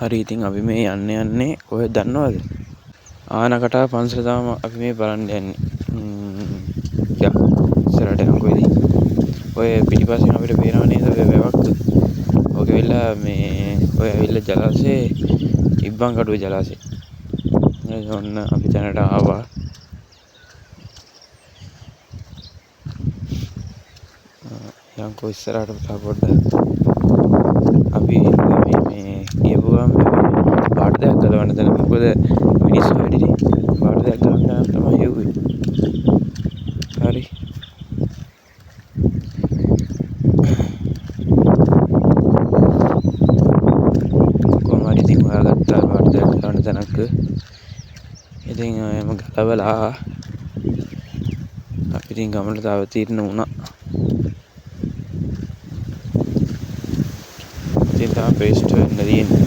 හරි ඉතින් අපි මේ යන්න යන්නේ කොහෙද දන්නවද? ආනකටාව පන්සල තමයි අපි මේ බලන්න යන්නේ. යා ඉස්සරහට යමුකෝ ඉතින්. ඔය පිටිපස්සෙන් අපිට පේනව නේද ඔය වැවක්? ඔක ඇවිල්ලා මේ ඔය ඇවිල්ලා ජලාශයේ ඉබ්බන්කඩුව ජලාශය. ඔන්න අපි තැනට ආවා. යන්කෝ ඉස්සරහට තව පොඩ්ඩක්. අපි මේ මේ ගියපු ගමන් පාට දෙයක් ගලවන්න තැන. මොකද මිනිස්සු වැඩිනේ. පාට දෙයක් ගලවන්න තැන තමයි හෙව්වේ. හරි. කොහොම හරි ඉතින් හොයාගත්තා පාට දෙයක් ගලවන්න තැනක්. ඉතින් එහෙම ගලවලා අපි ඉතින් ගමනට තව තීරණ වුණා. ඉතින් තමයි පේස්ට් වෙන්න තියෙන්නේ.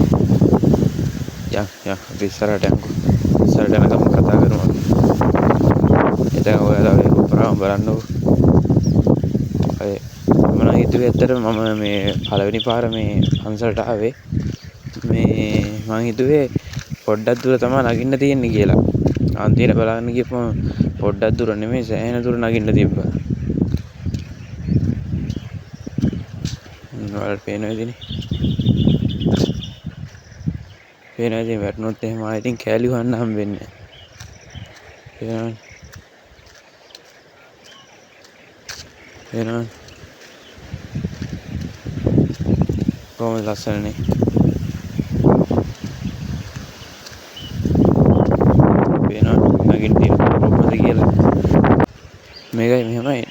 යන් යන් අපි ඉස්සරහට යමුකෝ. ඉස්සරහට යනකම් කතා කරමු අපි. එතන ඔයාලා ඔය කොපරාම බලන්නකෝ. ඔය මම නම් හිතුවේ ඇත්තටම මම මේ පළවෙනි පාර මේ පන්සලට ආවේ. මේ මං හිතුවේ පොඩ්ඩක් දුර තමයි නගින්න තියෙන්නේ කියලා. අන්තිමට බලන්න ගියපම පොඩ්ඩක් දුර නෙමෙයි සෑහෙන දුර නගින්න තිබ්බා. ඔයාලට පේනවා ඉතින්. පේනවා ඉතින් වැටුනොත් එහෙම ආයෙ ඉතින් කෑලි හොයන්න හම්බෙන්නේ නෑ. පේනවනේ. පේනවනේ. කොහොමද ලස්සනනේ. පේනවනේ නගින්න තියෙන කොහොමද කියලා. මේකයි මෙහෙමයි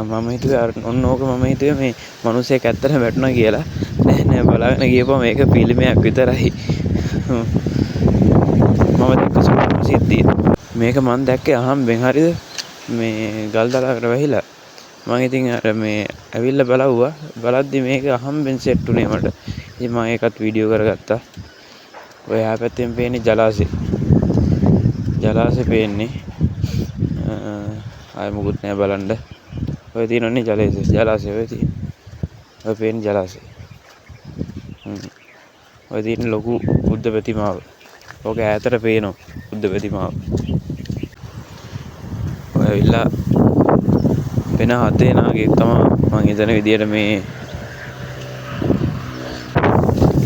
මම හිතුවේ අර ඔන්න ඕක මම හිතුවේ මේ මිනිස්සෙක් ඇත්තටම වැටුණා කියලා. නෑ නෑ බලාගෙන ගියපුවම මේක පිළිමයක් විතරයි. මම දැක්ක සුළුම සිද්ධිය. මේක මං දැක්කේ අහම්බෙන් හරිද? මේ ගල් දලාවකට වැහිලා. මං ඉතින් අර මේ ඇවිල්ලා බලව්වා. බලද්දි මේක අහම්බෙන් සෙට් වුණේ මට. ඉතින් මං ඒකත් වීඩියෝ කරගත්තා. ඔය එහා පැත්තෙන් පේන්නේ ජලාශය. ජලාශය පේන්නේ. ආයෙ මොකුත් නෑ බලන්න. ඔය තියෙනවනේ ජලාශය. ජලාශය ඔය තියෙන්නේ. ඔය පේන්නේ ජලාශය. ඔය තියෙන ලොකු බුද්ධ ප්‍රතිමාව. ඕක ඈතට පේනවා බුද්ධ ප්‍රතිමාව. ඔය ඇවිල්ලා වෙන හතේ නාගයෙක් තමයි මං හිතන විදියට මේ.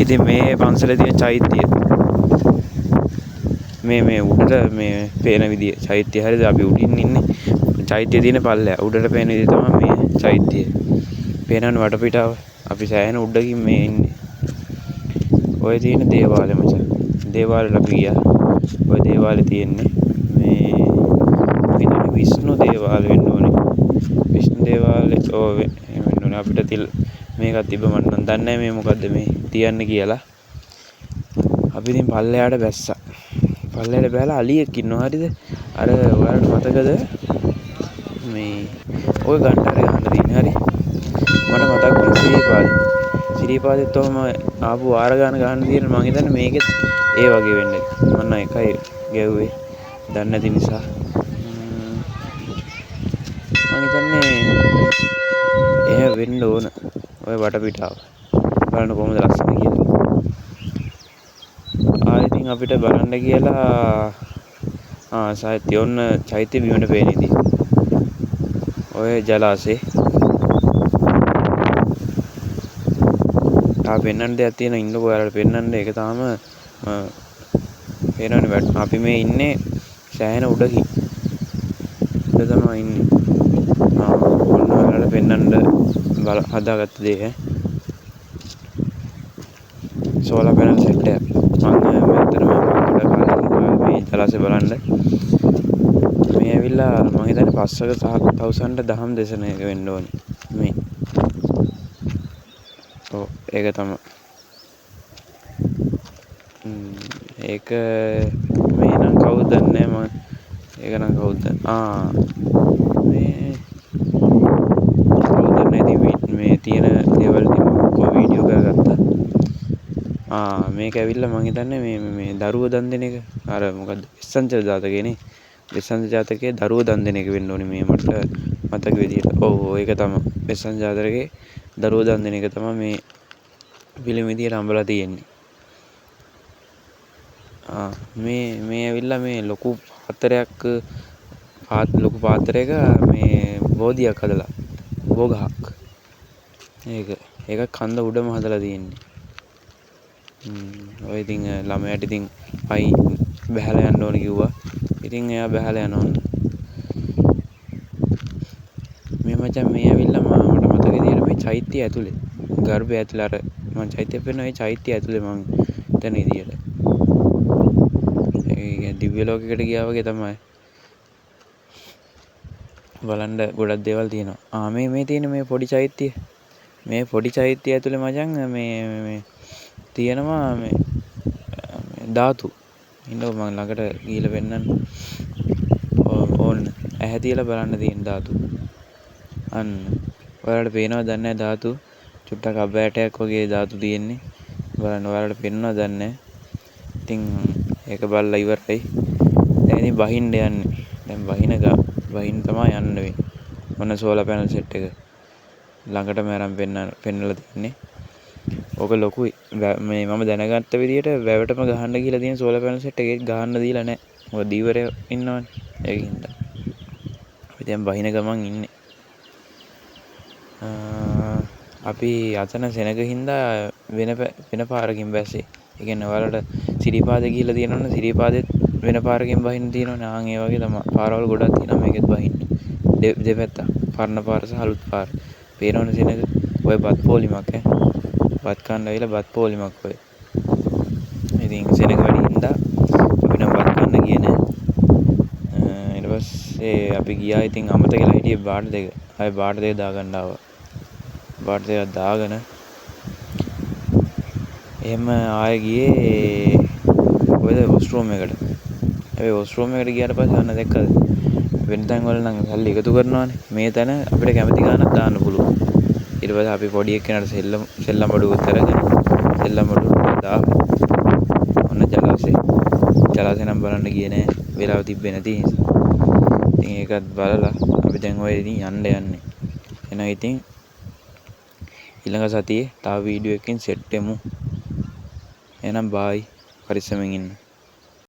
ඉතින් මේ පන්සලේ තියෙන චෛත්‍යය. මේ මේ උඩට මේ පේන විදිය චෛත්‍යය හරිද? අපි උඩින් ඉන්නේ. චෛත්‍යය තියෙන පල්ලෙහා උඩට පේන විදිය තමයි මේ චෛත්‍යය. පේනවනේ වටපිටාව. අපි සෑහෙන උඩකින් මේ ඉන්නේ. ඔය තියෙන දේවාලය මචං. දේවාලෙට අපි ගියා. ඔය දේවාලේ තියෙන්නේ මේ මං හිතන්නේ විෂ්ණු දේවාලය වෙන්න ඕනේ. විෂ්ණු දේවාලය ඔව් එහෙම වෙන්න ඕනේ. අපිට තිල් මේකක් තිබ්බ මං නම් දන්නේ නැහැ මේ මොකද්ද මේ තියන්නේ කියලා. අපි ඉතින් පල්ලෙහාට බැස්සා. පල්ලෙහාට බැලලා අලියෙක් ඉන්නවා හරිද? අර ඔයාලට මතකද මේ ඔය ගණ්ඩාරේ ගහන්න තියෙන්නේ හරි. මට මතක් වුණේ සිරිපාදේ. සිරිපාදෙත් ඔහම ආපු වාර ගන්න ගහන්න තියෙන මං හිතන්නේ මේකෙත් ඒ වගේ වෙන්න ඇති. මං නම් එකයි ගැව්වේ දන්නේ නැති නිසා. මං හිතන්නේ එහෙම වෙන්න ඕන ඔය වටපිටාව. බලන්න කොහොමද ලස්සන කියලා. ආයෙ ඉතින් අපිට බලන්න කියලා සාහිත්‍ය ඔන්න චෛත්‍ය බිමට පේන ඉතින්. ඔය ජලාශේ. තා පෙන්වන්න දෙයක් තියෙනවා ඉන්නකෝ ඔයාලට පෙන්වන්න. ඒක තාම පේනවනේ අපි මේ ඉන්නේ සෑහෙන උඩකින්. උඩ තමයි ඉන්නේ. ඔන්න ඔයාලට පෙන්වන්න හදාගත්ත දේ ඈ. සෝලාර් පැනල් සෙට් එකක්. මං ඇත්තටම ගොඩ කාලෙකින් ආවේ මේ ජලාශය බලන්න. මේ ඇවිල්ලා මං හිතන්නේ පස්වක තවුසන්ට දහම් දෙසන එක වෙන්න ඕනේ. මේ. ඔව් ඒක තමයි. ඒක මේ නම් කවුද දන්නේ නෑ මං. ඒක නම් කවුද දන්නේ. මේ කවුද දන්නේ නෑ ඉතින් මේ තියෙන දේවල් ඉතින් මං ඔක්කොම වීඩියෝ කරගත්තා. මේක ඇවිල්ලා මං හිතන්නේ මේ දරුවෝ දන් දෙන එක. අර මොකද්ද? වෙස්සන්තර ජාතකේනේ. වෙස්සන්තර ජාතකයේ දරුවෝ දන් දෙන එක වෙන්න ඕනේ මේ මට මතක විදියට. ඔව් ඔව් ඒක තමයි. වෙස්සන්තර ජාතකයේ දරුවෝ දන් දෙන එක තමයි මේ පිළිම විදියට අඹලා තියෙන්නේ. මේ මේ ඇවිල්ලා මේ ලොකු පාත්‍රයක්, ලොකු පාත්‍රයක මේ බෝධියක් හදලා, බෝගහක්. ඒක කන්ද උඩම හදලා තියෙන්නේ. ඔය ඉතින් ළමයාට ඉතින් පයි බැහැලා යන්න ඕන කිව්වා. ඉතින් එයා බැහැලා යනවා. මේ මචං මේ ඇවිල්ලා මට මතක විදියට මේ චෛත්‍යය ඇතුලේ, ගර්භය ඇතුලේ අර මං චෛත්‍යය පෙන්නුවා, ඒ චෛත්‍යය ඇතුලේ මං එතන විදියට. ඒ කියන්නේ දිව්‍ය ලෝකයකට ගියා වගේ තමයි. බලන්න ගොඩක් දේවල් තියෙනවා. මේ තියෙන මේ පොඩි චෛත්‍යය. මේ පොඩි චෛත්‍යය ඇතුලේ මචං මේ තියෙනවා මේ ධාතු. ඉන්නකෝ මං ළඟට ගිහලා පෙන්නන්න. ඕන්න ඇහැ තියලා බලන්න තියෙන ධාතු. අන්න ඔයාලට පේනවද දන්නේ නැහැ ධාතු. චුට්ටක් අබ ඇටයක් වගේ ධාතු තියෙන්නේ. බලන්න ඔයාලට පේනවද දන්නේ නැහැ. ඉතින් ඒක බලලා ඉවරයි. දැන් ඉතින් බහින්න යන්නේ. දැන් බහින්න තමයි යන්න වෙන්නේ. ඔන්න සෝලාර් පැනල් සෙට් එක ළඟටම අරන් පෙන්නලා තින්නේ. ඕක ලොකුයි. මේ මම දැනගත්ත විදියට වැවටම ගහන්න කියලා තියෙන සෝලාර් පැනල් සෙට් එක ඒත් ගහන්න දීලා නැහැ. මොකද දීවරේ ඉන්නවනේ. ඒකින්ද. අපි දැන් බහින ගමන් ඉන්නේ. අපි අතන සෙනග හින්දා වෙන පාරකින් බැස්සේ. ඒ කියන්නේ ඔයාලට සිරිපාදේ ගිහිල්ලා තියෙනවනේ, සිරිපාදෙත් වෙන පාරකින් බහින්න තියෙනවනේ. ආන් ඒ වගේ තමයි. පාරවල් ගොඩක් තියෙනවා මේකෙත් බහින්න. දෙපැත්ත. පරණ පාර සහ අලුත් පාර. පේනවනේ සෙනග. ඔය බත් පොලිමක් ඈ. බත් කන්න ඇවිල්ලා බත් පොලිමක් ඔය. ඉතින් සෙනග වැඩි හින්දා අපි නම් බත් කන්න ගියේ නෑ. ඊට පස්සේ අපි ගියා ඉතින් අමතක වෙලා හිටියේ බාට් දෙක. ආයේ බාට් දෙක දාගන්න ආවා. බාට් දෙකක් දාගෙන එහෙම ආයේ ගියේ කොහෙද වොෂ්රූම් එකට. හැබැයි වොෂ්රූම් එකට ගියාට පස්සේ අන්න දැක්කද වෙන තැන් වල නම් සල්ලි එකතු කරනවානේ. මේ තැන අපිට කැමති ගාණක් දාන්න පුළුවන්. ඊට පස්සේ අපි පොඩි එක්කෙනාට සෙල්ලම් බඩුවක් අරගෙන සෙල්ලම් බඩුවක් දාලා ඔන්න ජලාශය. ජලාශය නම් බලන්න ගියේ නෑ. වෙලාව තිබ්බේ නැති නිසා. ඉතින් ඒකත් බලලා අපි දැන් ඔය ඉතින් යන්න යන්නේ. එහෙනම් ඉතින් ඊළඟ සතියේ තව වීඩියෝ එකකින් සෙට් වෙමු. එහෙනම් බායි. පරිස්සමෙන් ඉන්න.